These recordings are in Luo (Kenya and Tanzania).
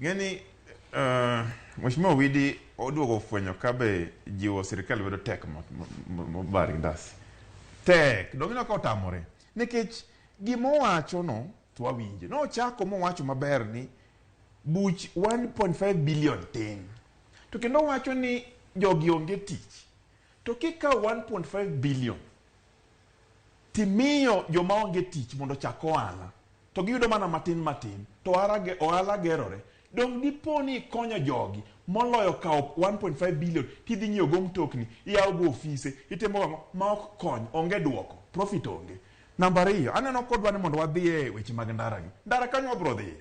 Ing'eni Mheshimiwa Owidi oduogo fwenyo ka be jiwo sirikal lwedo tek mobar gi ndasi. Tek, donge ineno ka otamore? Nikech gima owacho no to wawinje. Nochako mowacho maber ni buch 1.5 billion tin. To kendo owacho ni jogi onge tich. To kikawo 1.5 billion timiyo joma onge tich mondo ochak ohala to giyudo mana matin matin to ohala gerore, donge dipo ni ikonyo jogi moloyo kawo 1.5 billion tidhi nyiewo go mtokni, iyawo go ofise, itimo ang'o ma ok kony, onge duoko, profit onge. Namba ariyo, aneno kodwa ni mondo wadhi e weche mag ndara gi. Ndara kanyo wabro dhiye.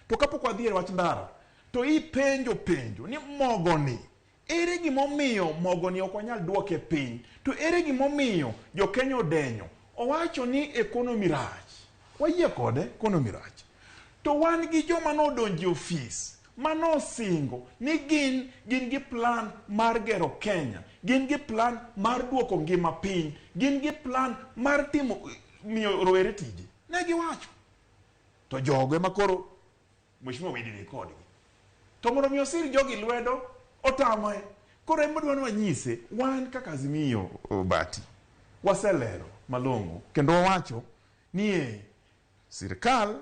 To kapok wadhi e wach ndara, to ipenjo penjo ni mogoni Ere gimomiyo mogoni ok wanyal duoke piny? To ere gimomiyo jo-Kenya odenyo? Owacho ni economy rach. Wayie kode, economy rach. To wan gi joma nodonjo e ofis ma nosingo ni gin gin gi plan mar gero Kenya, gin gi plan mar duoko ngima piny, gin gi plan mar timo miyo rowere tije. Ne giwacho. To jogo ema koro Mheshimiwa Widi ni kodgi. To mondo mi osir jogi lwedo otame. Koro en modwa ni wanyise wan kaka Azimio Bati waselero malong'o kendo wawacho ni e sirkal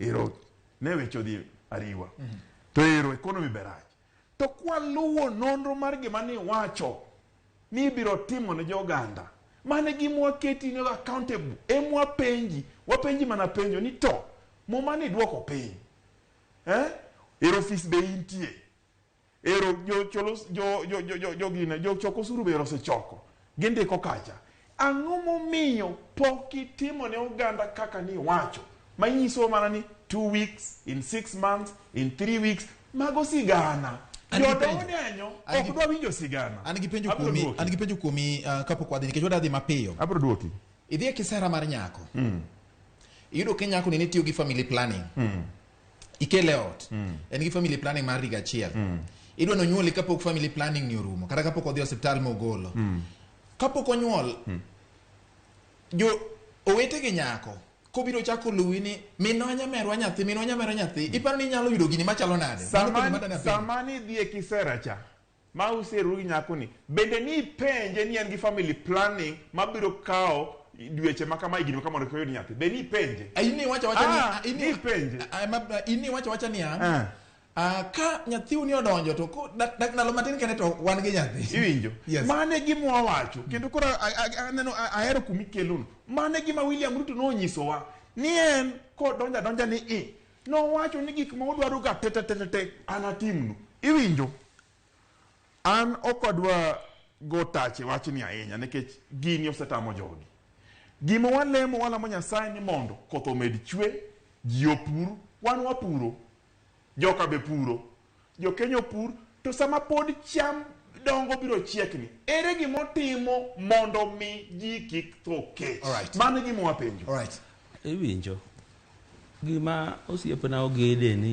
ero ne weche odhi ariwa. To ero economy be rach. To kwaluwo nonro mar gima ni wacho ni ibiro timo ne joganda, mano e gima waketi ni accountable, emwa penji, wapenji mana penjo ni to muma ni duoko piny. Eh? Ero ofis be intie. Ero jo cholo jo jo jo jo jo gine jo choko osuru be ero osechoko. Gindiko kacha. Ang'o momiyo pok itimo ne oganda kaka ni iwacho? Ma inyisowa mana ni 2 weeks, in 6 months, in 3 weeks, mago sigana. An gi Jodo penjo. odenyo, An ok gi- dwa winjo sigana. An gi penjo Abiro kuomi, duoki. an gi penjo kuomi kapok wadhi nikech wadwa dhi mapiyo. Abiro duoki. Idhi e kisera mar nyako. Iyudo ka nyako ni ne tiyo gi family planning. Ikele e ot. En gi family planning mar higa achiel. Idwa ni onyuoli kapok family planning ni orumo kata kapok odhi e osiptal mogolo. Kapok onyuol, jo owete gi nyako kobiro chako luwi ni minwa nyamerwa nyathi, minwa nyamerwa nyathi, iparo ni inyalo yudo gini machalo nade? Mano penjo madwa ni apenji. Sama ni idhi e kisera cha, ma useru gi nyakoni, bende ni ipenje ni en gi family planning mabiro kawo dweche ma kama, higni ma kama mondo oyud nyathi? Be ni ipenje? Ah, in iwacho awacha ni Ah, in ni ipenje. Ah, in iwacho awacha niya Ah. ah, ka nyathiu ni odonjo to dak ndalo matin kende to wan gi nyathi. Iwinjo? Yes. Mano e gima wawacho kendo koro aneno ahero kuma ikelono. Mano e gima William Ruto nonyisowa ni en kodonjo adonja ni i nowacho ni gik ma udwaro ga te te te te te anatimnu. Iwinjo? An ok adwa go tach e wachni ahinya nikech gini osetamo jogi. Gima walemo, walamo Nyasaye ni mondo koth omed chwe, ji opur, wan wapuro, joka be puro, jo Kenya opur, to sama pod cham dongo biro chiekni, ere gimotimo mondo mi ji kik tho kech? Alright. Mano e gima wapenjo. Alright. Iwinjo gima osiepna ogede ni